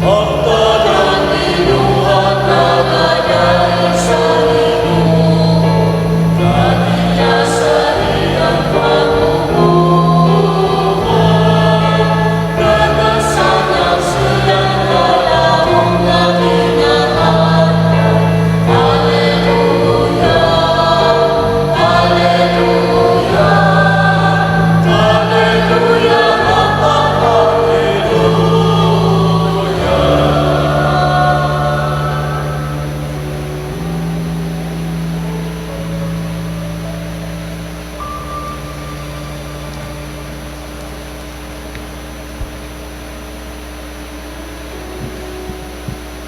Ang binuhat nagadayon sa Ginoo, Kaniya sa iyang pagbubuhat, Gagasan siyang kalahom nga kinahatag. Hallelujah, Hallelujah, Hallelujah, Hallelujah.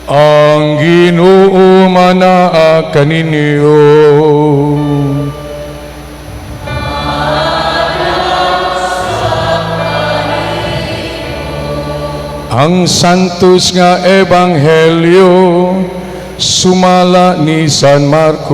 Ang Ginoo manaa kaninyo. Ang Santos nga Ebanghelyo sumala ni San Marcos.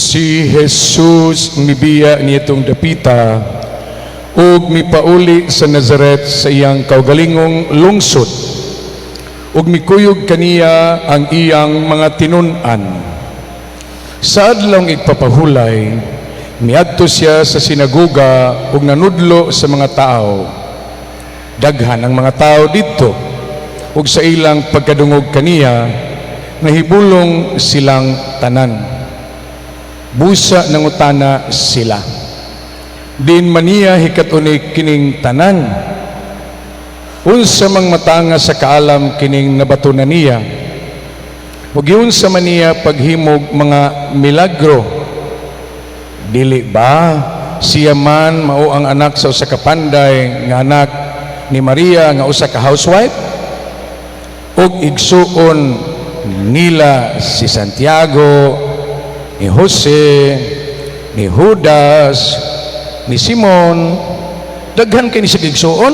Si Jesus mibiya niitong dapita ug mipauli sa Nazaret sa iyang kaugalingong lungsod ug mikuyog kaniya ang iyang mga tinun-an. Sa adlawng igpapahulay, miadto siya sa sinagoga ug nanudlo sa mga tao. Daghan ang mga tao didto ug sa ilang pagkadungog kaniya, nahibulong silang tanan. Busa nangutana sila, "Diin man niya hikat-uni kining tanan? Unsa mang matanga sa kaalam kining nabatunan niya? Ug giunsa man niya paghimog mga milagro? Dili ba siya man mao ang anak sa usa ka panday, nga anak ni Maria nga usa ka housewife? Ug igsuon nila si Santiago, ni Jose, ni Judas, ni Simon. Daghan kay ni sa igsuon.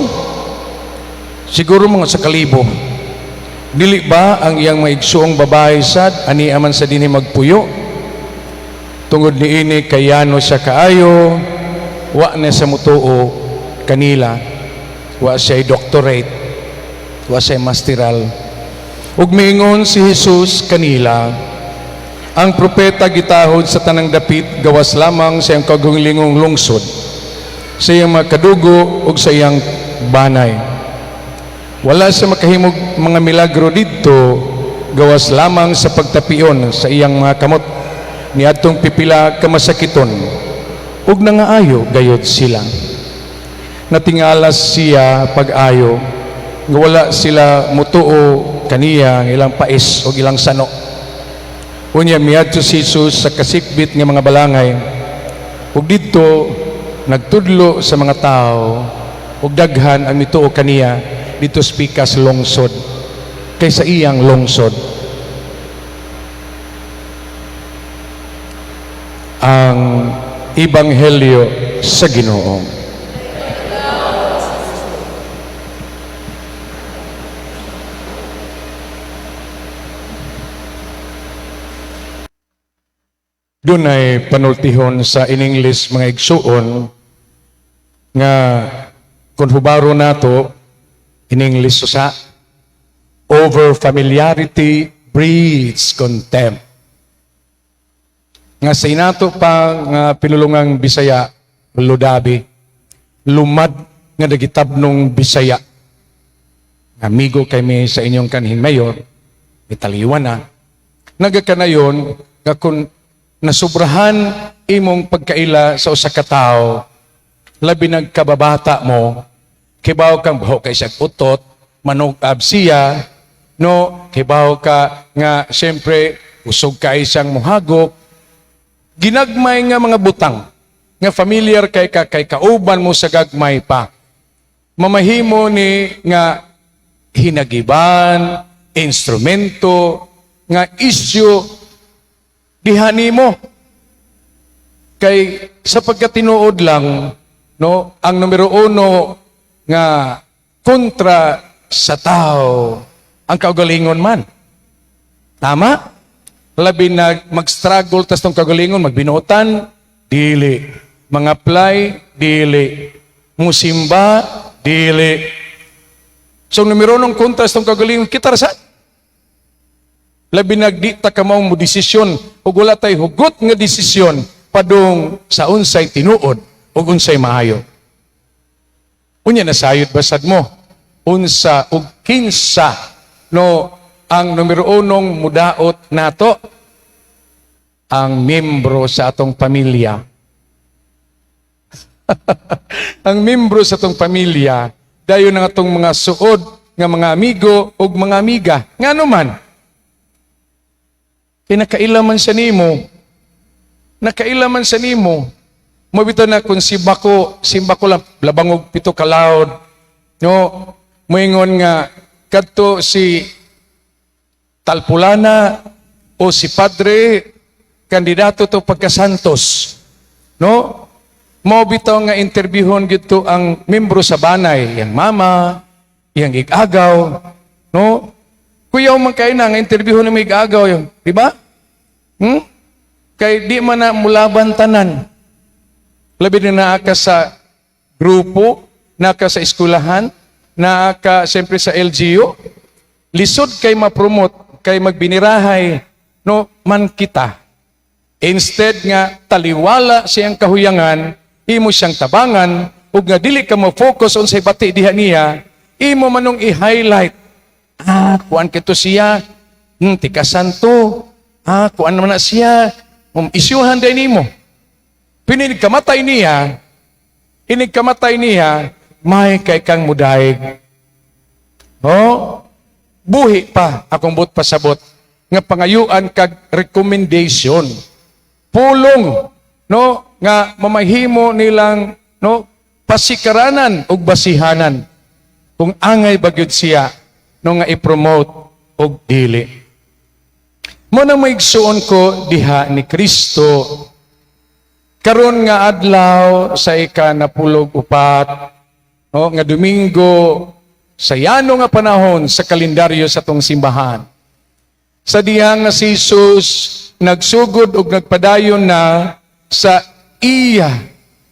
Siguro mga sa kalibo. Dili ba ang iyang maigsuong babae sad ani aman sa dinhi magpuyo?" Tungod niini kayano siya kaayo, wa na sa mutuo kanila. Wa siya doctorate, wa siya masteral. Ug miingon si Jesus kanila, "Ang propeta gitahod sa tanang dapit gawas lamang sa iyang kaugalingong lungsod, sa iyang mga kadugo ug sa iyang banay." Wala siya makahimog mga milagro didto gawas lamang sa pagtapion sa iyang mga kamot niadtong pipila ka masakiton ug nangaayo gayod sila. Natingalas siya pag-ayo nga wala sila mutuo kaniya ang ilang pais ug ilang sano. Unya miadto si Jesus sa kasikbit nga mga balangay ug didto nagtudlo sa mga tao ug daghan ang mituo kaniya didto sa pikas lungsod kaysa iyang lungsod. Ang Ebanghelyo sa Ginoo. Dunay panultihon sa in English, mga igsuon, nga kung hubaro nato in English usa, "Over familiarity breeds contempt." Nga sa inato pa nga pinulungang Bisaya, ludabi, lumad nga nagitabnong Bisaya. Amigo kami sa inyong kanhing mayor, italiwan na. Nagakanayon nga kung nasubrahan imong pagkaila sa usa ka tawo, labi nagkababata mo, kibaw kang baho kay siya utot, manug-ab siya, no, kibaw ka nga siyempre usog kay siyang muhagok, ginagmay nga mga butang nga familiar kay ka kay kauban mo sa gagmay pa. Mamahimo ni nga hinagiban, instrumento, nga isyu diha nimo. Kay sa pagkatinuod lang, no, ang numero uno nga kontra sa tao, ang kaugalingon man. Tama? Labi na mag-struggle tas tong kagalingon, magbinuotan, dili. Mga-apply, dili. Musimba, dili. So numero ng kontra sa tong kagalingon, kita ra sad. Labi na di ta kamaw mo desisyon ug wala tay hugot nga desisyon padung sa unsay tinuod ug unsay maayo. Unya nasayod basad mo unsa ug kinsa, no, ang numero unong mudaot nato? Ang membro sa atong pamilya. Ang membro sa atong pamilya, dayon ang atong mga suod nga mga amigo ug mga amiga. Ngano man? Kay nakaila man siya nimo. Nakaila man siya nimo. Mo bitaw na kung simbako lang, labangog 7 ka laod. No, moingon nga kadto si Talpulana o si Padre, kandidato to pagkasantos. No? Mo bitaw nga interviewon gito ang membro sa banay, yang mama, yang igagaw, no? Kuyaw man kay na nga interviewon ni igagaw yun, di ba? Kay di man na mulaban tanan. Labi na naa ka sa grupo, naa ka sa eskwelahan, naa ka siyempre sa LGU. Lisod kay ma-promote, kay magbinirahay, no, man kita. Instead nga taliwala siyang kahuyangan, imo siyang tabangan, ug nga dili ka mo-focus unsay bati diha niya, imo manong i-highlight. Ah, kuan kito siya, tikasanto. Ah, kuan naman na siya. Isyuhan din nimo. Pinig kamatay niya, inig kamatay niya, may kay kang mudaig. No? Buhi pa akong buot pasabot nga pangayuan kag recommendation. Pulong, no, nga mamahimo nilang, no, pasikaranan ug basihanan kung angay ba gyud siya, no, nga i-promote og dili. Mo na maigsuon ko diha ni Kristo karon nga adlaw sa ika-64, no, nga Domingo sa yano nga panahon sa kalendaryo sa tong simbahan. Sa diha nga si Jesus nagsugod og nagpadayon na sa iya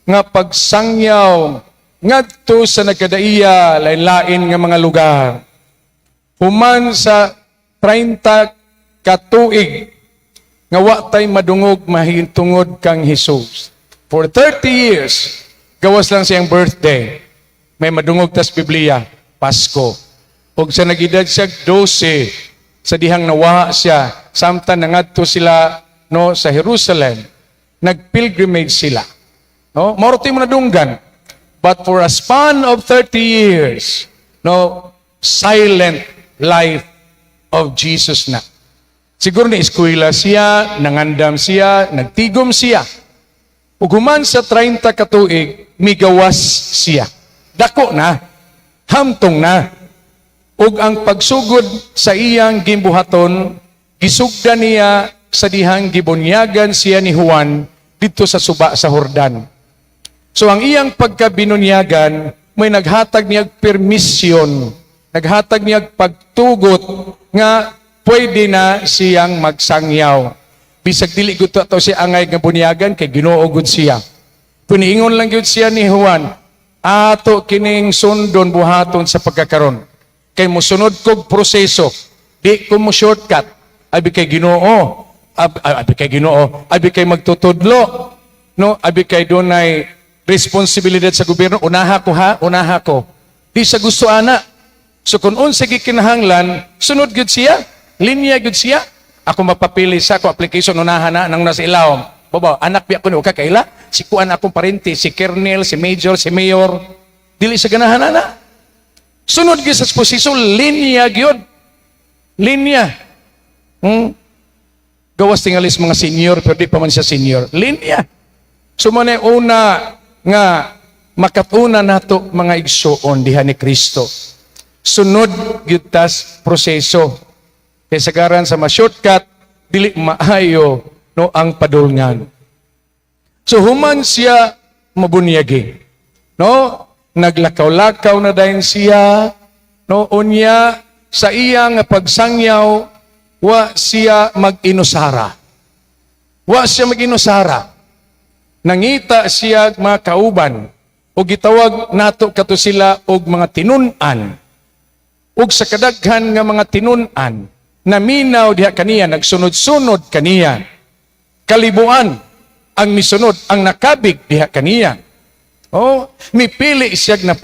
nga pagsangyaw ngadto sa nagkadaiya lain-lain nga mga lugar. Human sa 30 katuig nga wa tay madungog mahintungod kang Jesus. For 30 years, gawas lang siyang birthday. May madungog tas Biblia, Pasko. Ug sa nagedad siya 12, sa dihang nawa siya, samtang nangadto sila, no, sa Jerusalem, nagpilgrimage sila. No? Mao mo nadunggan. But for a span of 30 years, no, silent life of Jesus na. Siguro na eskwela siya, nangandam siya, nagtigom siya. Ug human sa 30 katuig, migawas siya. Dako na, hamtong na. Ug ang pagsugod sa iyang gimbuhaton, gisugdan niya sa dihang gibunyagan siya ni Juan dito sa suba sa Hordan. So ang iyang pagkabinunyagan, may naghatag niya permisyon, naghatag niya pagtugot nga pwede na siyang magsangyaw. Bisag dili gud to siya angay nga bunyagan kay Ginoo gud siya. Puniingon lang gyud siya ni Juan, ato kining sundon buhaton sa pagkakaron. Kay musunod kog proseso, di ko mo shortcut. Abi kay Ginoo, abi kay Ginoo, abi kay magtutudlo. No, abi kay dunay responsibilidad sa gobyerno, unaha ko ha, unaha ko. Di sa gusto ana. So kung unsa gikinahanglan, sunod gyud siya, linya gyud siya. Ako mapapili sa ako application, unahan na nang nasa ilawom. Baba, anak biya ko ni ka kaila, si kuan akong parente, si colonel, si major, si mayor. Dili sa ganahan ana. Sunod gyud sa proseso, linya gyud. Linya. Gawas tingalis mga senior, pero di pa man siya senior. Linya. So mo na una nga makatuna nato, mga igsuon diha ni Kristo. Sunod gyud tas proseso. Kay sagaran sa ma-shortcut, dili maayo, no, ang padulngan. So human siya mabunyagi. No? Naglakaw-lakaw na dayon siya. No, unya sa iya nga pagsangyaw Wa siya mag-inusara. Wa siya mag-inusara. Nangita siya mga kauban o gitawag nato kato sila og mga tinun-an. Ug sa kadaghan nga mga tinun-an, naminaw diha kaniya, nagsunod-sunod kaniya. Kalibuan ang misunod, ang nakabig diha kaniya. Oh, mipili siya 12.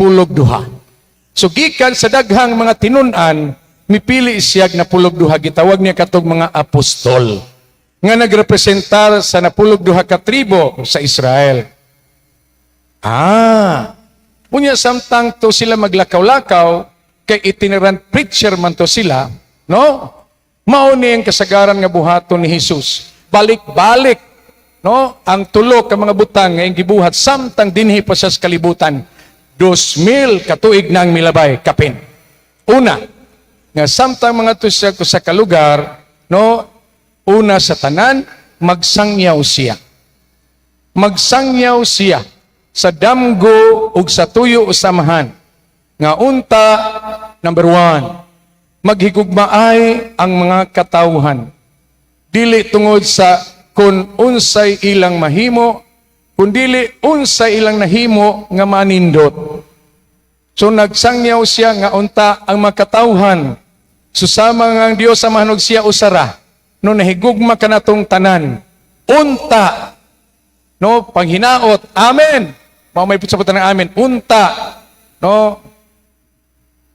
So gikan sa daghang mga tinun-an, mipili siya 12, gitawag niya katong mga apostol nga nagrepresentar sa 12 ka tribo sa Israel. Unya samtang to sila maglakaw-lakaw, kay itinerant preacher man to sila, no? Mao ni ang kasagaran nga buhaton ni Jesus. Balik-balik, no? Ang tulo ka mga butang nga iyang gibuhat samtang dinhi pa siya sa kalibutan. 2,000 katuig nang milabay kapin. Una, nga samtang mga to siya sa kalugar, no? Una sa tanan, magsangyaw siya. Magsangyaw siya sa damgo ug sa tuyo sa Amahan. Nga unta, number one, maghigugmaay ang mga katawhan. Dili tungod sa kung unsay ilang mahimo, kundili unsay ilang nahimo nga manindot. So nagsangyaw siya nga unta ang mga katawhan. Susama nga ang Dios Amahan ug siya usara. No nahigugma kanatong tanan. Unta, no, panghinaot. Amen. Mao may pusaputan ng amen. Unta, no,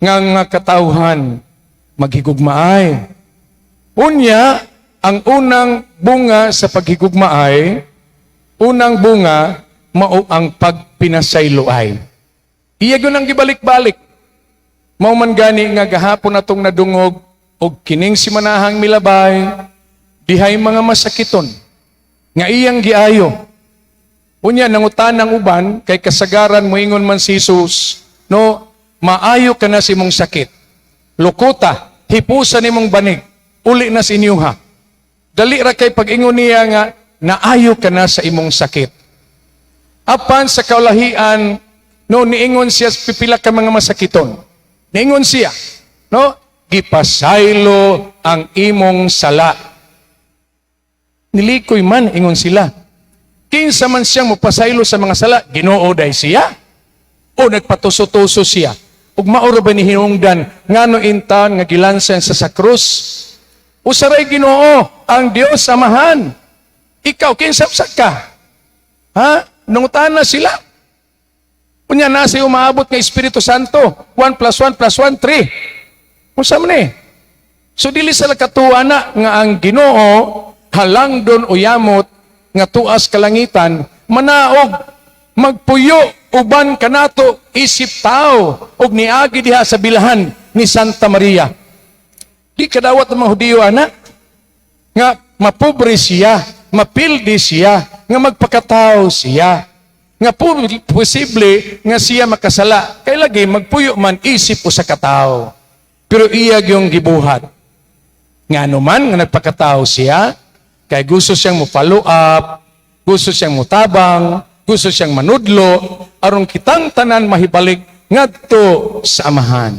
nga nga katawhan maghigugmaay. Unya, ang unang bunga sa paghigugmaay, unang bunga mao ang pagpinasayloay. Iya gyud ang gibalik-balik. Mao man gani nga gahapon atong nadungog og kining simanahang milabay, dihay mga masakiton nga iyang giayo. Unya nangutan ang uban kay kasagaran moingon man si Jesus, no, "Maayo ka na sa imong sakit. Lukota, hipusa nimong banig, uli na sa inyuha." Dali ra kay pag-ingon niya nga naayo ka na sa imong sakit. Apan sa kaulahian, no, niingon siya sa pipila ka mga masakiton. Niingon siya, no, "Gipasaylo ang imong sala." Nilikoy man, ingon sila. Kinsa man siyang mopasaylo sa mga sala, Ginoo day siya? O nagpatuso-tuso siya? Ug mao ra ba ni hinungdan ngano intan nga gilansan sa krus? Usaray Ginoo, ang Dios Amahan. Ikaw, kinsa sa ka? Ha? Nangutana sila. Unya na siya umaabot nga Espiritu Santo. 1 plus 1 plus 1, 3. Unsa man eh? So dili sa katuwa na nga ang Ginoo halangdon o yamot nga tuas kalangitan manaog, magpuyo uban kanato isip tao ug niagi diha sa bilahan ni Santa Maria. Di kadawat ng mga Hudiyo ana nga mapobre siya, mapildi siya, nga magpakatao siya, nga posible nga siya makasala. Kay lagi magpuyo man isip usa ka tawo. Pero iya yung gibuhat. Nga man nga nagpakatao siya, kay gusto siyang mo follow up, gusto siyang mutabang, gusto siyang manudlo, aron kitang tanan mahibalik ngadto sa Amahan.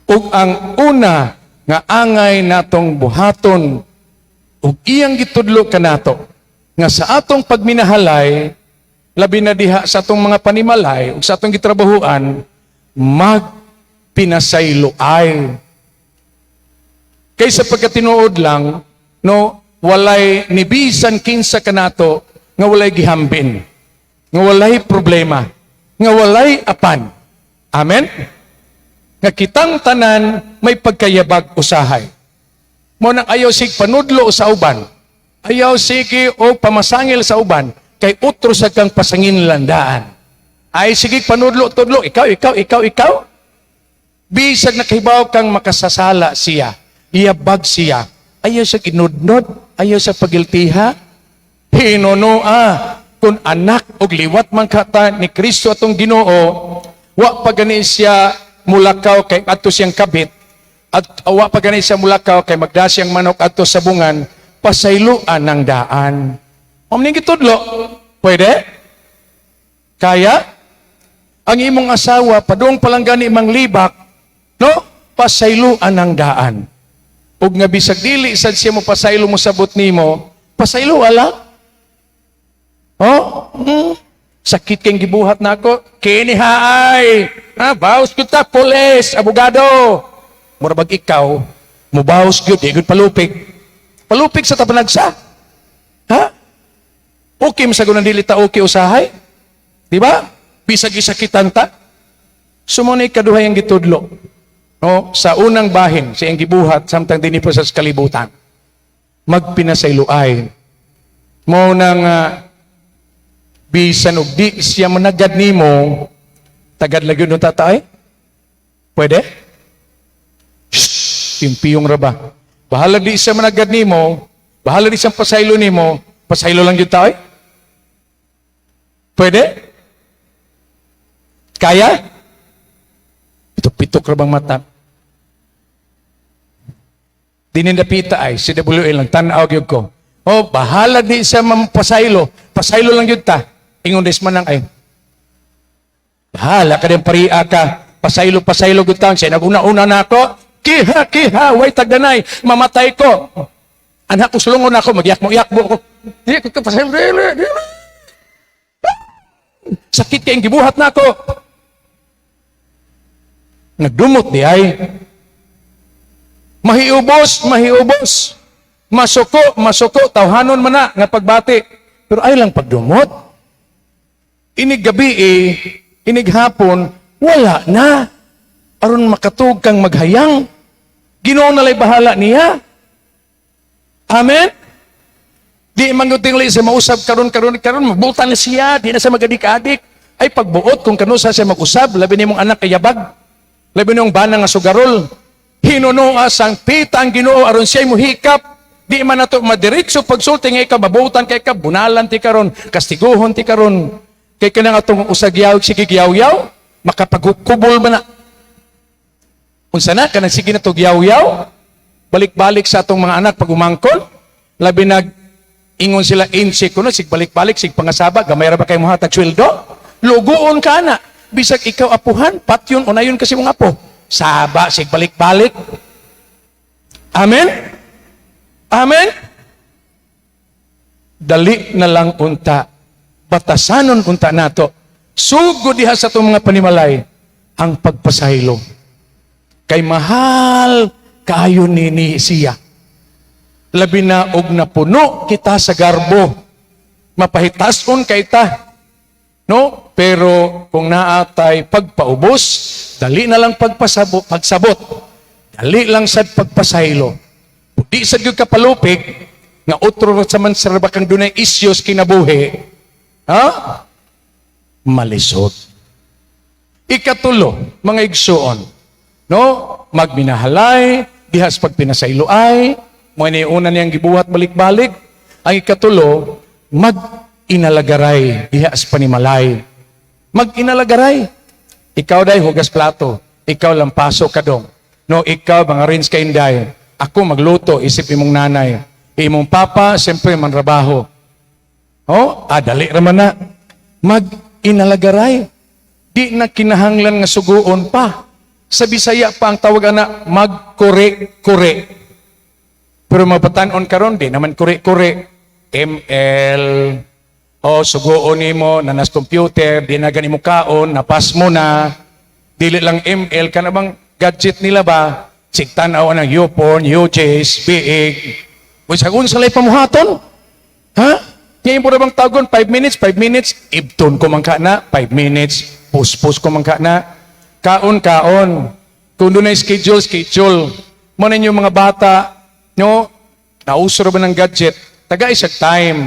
Ug ang una nga angay natong buhaton ug iyang gitudlo kanato nga sa atong pagminahalay, labi na diha sa atong mga panimalay ug sa atong gitrabahuan, magpinasayloay. Kaysa pagkatinuod lang, no, walay nibisan kinsa kanato nga walay gihambin, nga walay problema, nga walay apan. Amen? Nga kitang tanan may pagkayabag usahay. Mo nang ayaw sig panudlo sa uban. Ayaw sige o pamasangil sa uban kay utro sa kang pasangin landaan. Ay sige panudlo tudlo ikaw, ikaw, ikaw, ikaw. Bisag nakahibaw kang makasasala siya, iyabag siya. Ayaw sa kinudnod, ayaw sa pagiltiha. Hinunoa kung anak og liwat man kata ni Kristo atong Ginoo, wa pa gani siya mulakaw kay adto siyang kabit at wa pa gani siya mulakaw kay magda siyang manok adto sa bungan, pasayloan ng daan. Mao ning gitudlo. Pwede? Kaya? Ang imong asawa, padung pa lang gani manglibak, no? Pasayloan ng daan. Ug nga bisag dili sad siya mo pasaylo, mo sabot nimo, pasaylo ala. Oh, Sakit kay gibuhat nako. Kini haay. Ha, bawas gyud ta pulis, abogado. Mura bag ikaw, mubawas gyud, di gyud palupig. Palupig sa tapanagsa. Ha? Okay man sa gunang dili ta okay usahay. Di ba? Bisag isakitan ta. So mo ni kaduhay ang gitudlo. No, sa unang bahin sa iyang gibuhat samtang dinhi pa sa kalibutan. Magpinasayloay. Mo nang bisan og di siya managad nimo, tagad lagi yung tatay? Pwede? Shh, yung piyong raba. Bahala di siya managad nimo, bahala di siya pasaylo nimo, pasaylo lang yun tayo. Pwede? Kaya? Pitok-pitok ra bang mata? Dinindapita ay, si WL lang, tanaw gyud ko. Oh, bahala di siya mampasaylo, pasaylo lang yun ta. Ingon des man lang ay. Bahala ka din paria ka. Pasaylo, pasaylo gyud ta. Siya naguna-una na ako. Kiha, kiha, way tagdanay, mamatay ko. Anak ko sulungon ako, magyakmo-yakmo ko. Di ko pasaylo, dili, dili. Sakit kayong gibuhat na ako. Nagdumot di ay. Mahiubos, mahiubos. Masuko, masuko, tawhanon man na nga pagbati. Pero ay lang pagdumot. Inig gabi eh, inig hapon, wala na. Aron makatug kang maghayang. Ginoo na lay bahala niya. Amen? Di man gyud tingali sa mausab karon karon karon, magbutan na siya, di na siya magadik-adik. Ay pagbuot kung kanusa siya mag-usab, labi nimong anak kayabag. Labi nimong bana nga sugarol. Hinunoa sang pita ang Ginoo aron siya'y muhikap. Di man nato madiretso pagsulti nga ikaw mabutan kay ka bunalan ti karon, kastiguhon ti karon. Kay kanang atong usag yaw sige yaw-yaw, makapagkubol man na. Unsa na kanang sige na tog yaw-yaw, balik-balik sa atong mga anak pag umangkon, labi nag ingon sila insik kuno sig balik-balik sig pangasaba, gamay ra ba kay mohatag sweldo? Luguon ka na. Bisag ikaw apuhan, patyon unayon kasi mong apo. Saba sig balik-balik. Amen? Amen? Dali na lang unta. Batasanon unta nato. Sugo diha sa atong mga panimalay ang pagpasaylo. Kay mahal kaayo ni siya. Labi na og napuno kita sa garbo. Mapahitason kay ta. No? Pero kung naatay pagpaubos, dali na lang pagpasabot, pagsabot. Dali lang sad pagpasaylo. Di sad gyud kapalupig nga otro ra sa man sa kang dunay isyos kinabuhi. Ha? Malisod. Ikatulo, mga igsuon, no? Magminahalay, dihas pagpinasayloay, mo ni una niyang gibuhat balik-balik. Ang ikatulo, mag-inalagaray dihas panimalay. Mag-inalagaray. Ikaw day hugas plato, ikaw lampaso kadong. No, ikaw mga rinse ka inday. Ako magluto, isip imong nanay. Imong papa, siyempre manrabaho. Oh, dali raman na. Mag-inalagaray. Di na kinahanglan nga suguon pa. Sa Bisaya pa ang tawag ana, magkore-kore. Pero mabatan-on karon di naman kore-kore. ML, o suguon nimo nanas computer, di na gani mo kaon, napas mo na. Dili lang ML kana bang gadget nila ba? Sigtan-aw ng YouPorn, YouChase, biig. Uy, sa unsa lay pamuhaton? Ha? Ngayon po na bang tagon, 5 minutes, 5 minutes, ibton ko man ka na, 5 minutes, puspos ko man ka na, kaon, kaon. Kung doon na schedule, schedule. Mo ninyo mga bata, no, nauso ra ba ng gadget, taga isang time,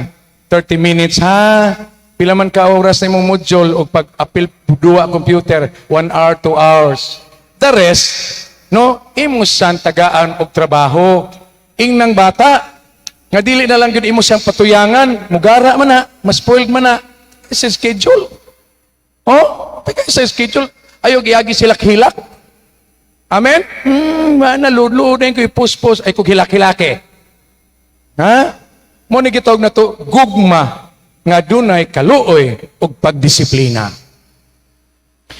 30 minutes, ha? Pila man ka oras na imong module o pag-apil duwa computer, 1 hour, 2 hours. The rest, no, imo san tagaan og trabaho. Ingnang bata, nga dili na lang gyud imo siyang patuyangan, mugara man na, mas spoiled man na sa schedule. Oh, taga sa schedule, ayo giagi sila hilak. Amen? Mana lud-lud ko ipuspos ay kog hilak-hilake. Ha? Mo ni gitawag na to gugma nga dunay kaluoy ug pagdisiplina.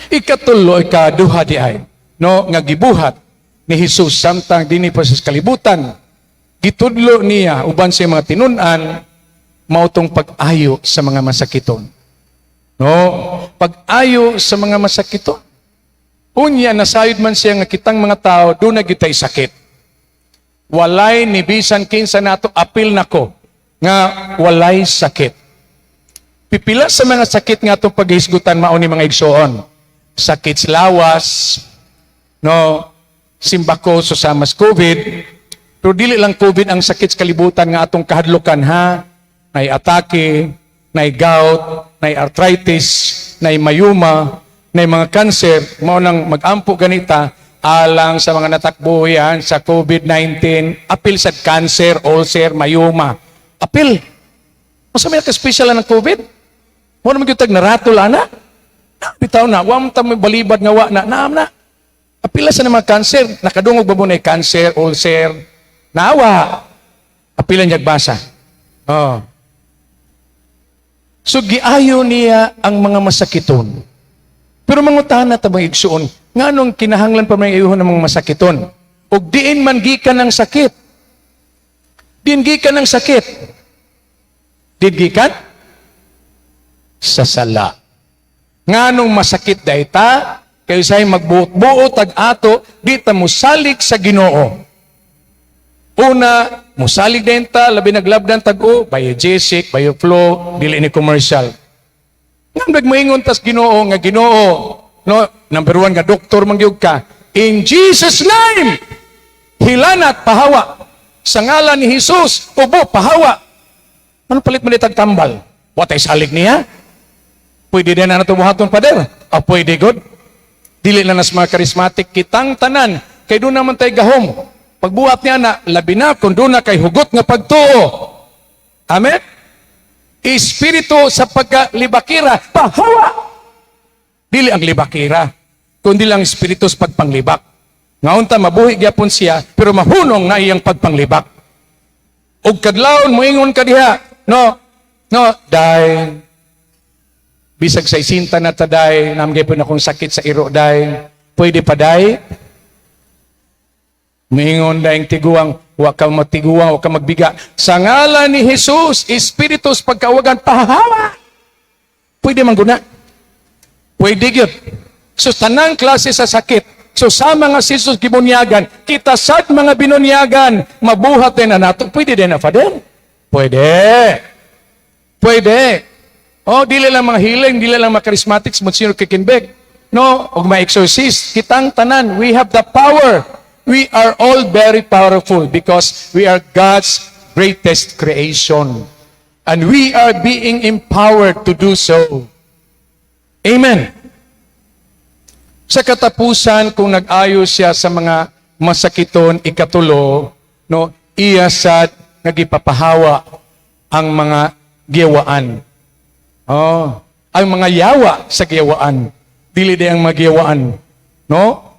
Ikatulo, ikaduha di ay, no, nga gibuhat ni ni Jesus samtang dinhi pa sa kalibutan, gitudlo niya uban sa mga tinun-an mao tong pag-ayo sa mga masakiton. No, pag-ayo sa mga masakiton. Unya, nasayod man siya nga kitang mga tao duna gyud sakit. Walay ni bisan kinsa nato, apil nako, nga walay sakit. Pipila sa mga sakit nga atong paghisgutan mao ni, mga igsoon. Sakit sa lawas, no, simbako so sama sa COVID, pero dili lang COVID ang sakit sa kalibutan nga atong kahadlukan, ha. Nay atake, nay gout, nay arthritis, nay mayuma, nay mga cancer, mao nang magampo ganita alang sa mga natakbuyan sa COVID-19, apil sa cancer, ulcer, mayuma. Apil. Unsa may ka-special ng COVID? Mao naman gyud tag naratol ana. Bitaw na, wa man ta may balibad nga wa na, naam na. Apila sa mga cancer, nakadungog ba mo na cancer, ulcer, nawa. Apila niya basa. Oh. So giayo niya ang mga masakiton. Pero mangutana ta, mga igsuon, nganong kinahanglan pa may ayuhon ng mga masakiton? Ug diin man gikan ang sakit? Diin gikan ang sakit? Diin gikan? Sa sala. Nganong masakit dayta? Kay say magbuot-buot ag ato, di ta mosalig sa Ginoo. Una, musalig din ta, labi naglabdan tag-o, Biogesic, Bioflow, dili ni commercial. Nga nagmoingon tas Ginoo nga Ginoo, no, number one nga doktor man gyud ka. In Jesus' name, hilanat, pahawa. Sa ngalan ni Jesus, ubo, pahawa. Ano palit man itag tambal? Watay salig niya? Pwede din na nato buhaton, pader. Ah, pwede god. Dili na nas mga charismatic, kitang tanan kay doon naman tay gahom. Pagbuhat niya na, labi na kung doon na kay hugot nga pagtuo. Amen? Espiritu sa pagkalibakira, pahawa! Dili ang libakira, kundi lang espiritu sa pagpanglibak. Ngaunta mabuhi gyapon siya, pero mahunong na iyang pagpanglibak. Og kadlawon moingon ka diha, no, no, day, bisag sa isinta na ta, day, nam gyapon akong sakit sa iro, day, pwede pa, day? Moingon daing tiguang, wa ka matiguang, wa ka magbiga. Sa ngalan ni Jesus, espiritus pagkawagan, pahawa! Pwede man guna. Pwede gyud. So tanang klase sa sakit. So sa mga si Jesus gibunyagan, kita sad mga binunyagan, mabuhat din na nato. Pwede din na, Father? Pwede. Pwede. Oh, dili lang mga healing, dili lang mga charismatics, Monsignor Kikinbeg. No, og mga exorcist, kitang tanan, we have the power. We are all very powerful because we are God's greatest creation. And we are being empowered to do so. Amen. Sa katapusan, kung nag-ayo siya sa mga masakiton, ikatulo, no, iya sad nagipapahawa ang mga giyawaan. Oh, ang mga yawa sa giyawaan. Dili di ang mga giyawaan. No?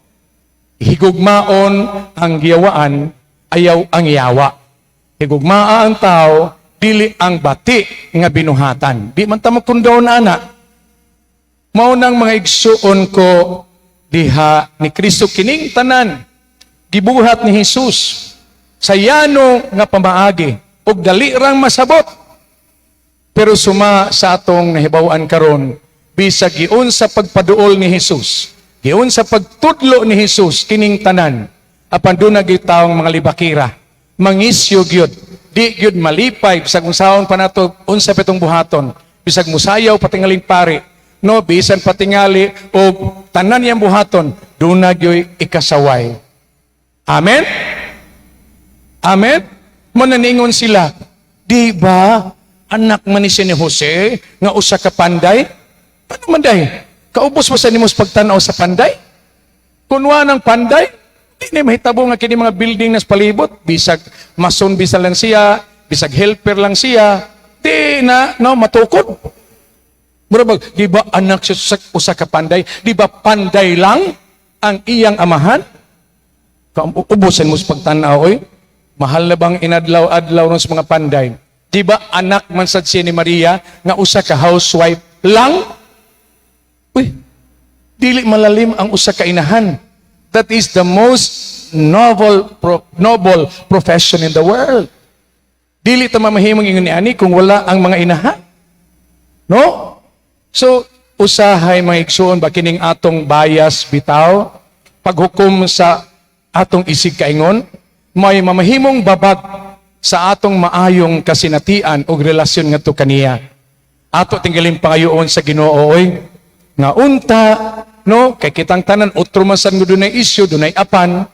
Higugmaon ang giyawaan, ayaw ang yawa. Higugmaa ang tao, dili ang bati nga binuhatan. Di man ta makundon ana. Mao nang, mga igsuon ko, diha ni Kristo kining tanan gibuhat ni Jesus sa yano nga pamaagi ug dali rang masabot. Pero suma sa atong nahibaw-an karon, bisag giun sa pagpaduol ni Jesus, giun sa pagtudlo ni Jesus kining tanan, apan duna gyud tawong mga libakira, mangisyo gyud, di gyud malipay bisag unsaon pa nato, unsa pa itong buhaton, bisag musayaw patingaling pari, no, bisan patingali og tanan niyang buhaton, duna gyud ikasaway. Amen. Amen. Mananingon sila, di ba anak man ni siya ni Jose nga usa ka panday? Ano man day? Kaubos mo sa nimo sa pagtanaw sa panday? Kunwa ng panday, di na mahitabo nga kini mga building nas palibot, bisag mason bisa lang siya, bisag helper lang siya, di na no matukod. Mura bag, di ba anak siya sa usa ka panday? Di ba panday lang ang iyang amahan? Ubusan mo sa pagtanaw, oy. Mahal na bang inadlaw-adlaw nun sa mga panday? Di ba anak man sad siya ni Maria nga usa ka housewife lang? Uy, dili malalim ang usa ka inahan. That is the most noble profession in the world. Dili ta mamahimong ingon ni ani kung wala ang mga inahan. No? So, usahay, mga igsuon, ba kining atong bias bitaw, paghukom sa atong isig kaingon, may mamahimong babag sa atong maayong kasinatian o relasyon ngadto kaniya. Ato tinggalin pangayoon sa Ginoo, oy, nga unta, no, kay kitang tanan otro man sad nga dunay issue, dunay apan,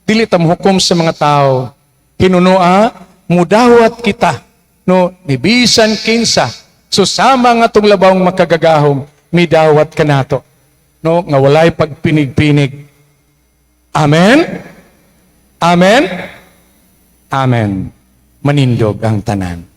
dili ta mohukom sa mga tao. Hinunoa mudawat kita, no, ni bisan kinsa. So sama nga atong labawng makagagahom, midawat kanato, no, nga walay pagpinig-pinig. Amen. Amen. Amen. Manindog ang tanan.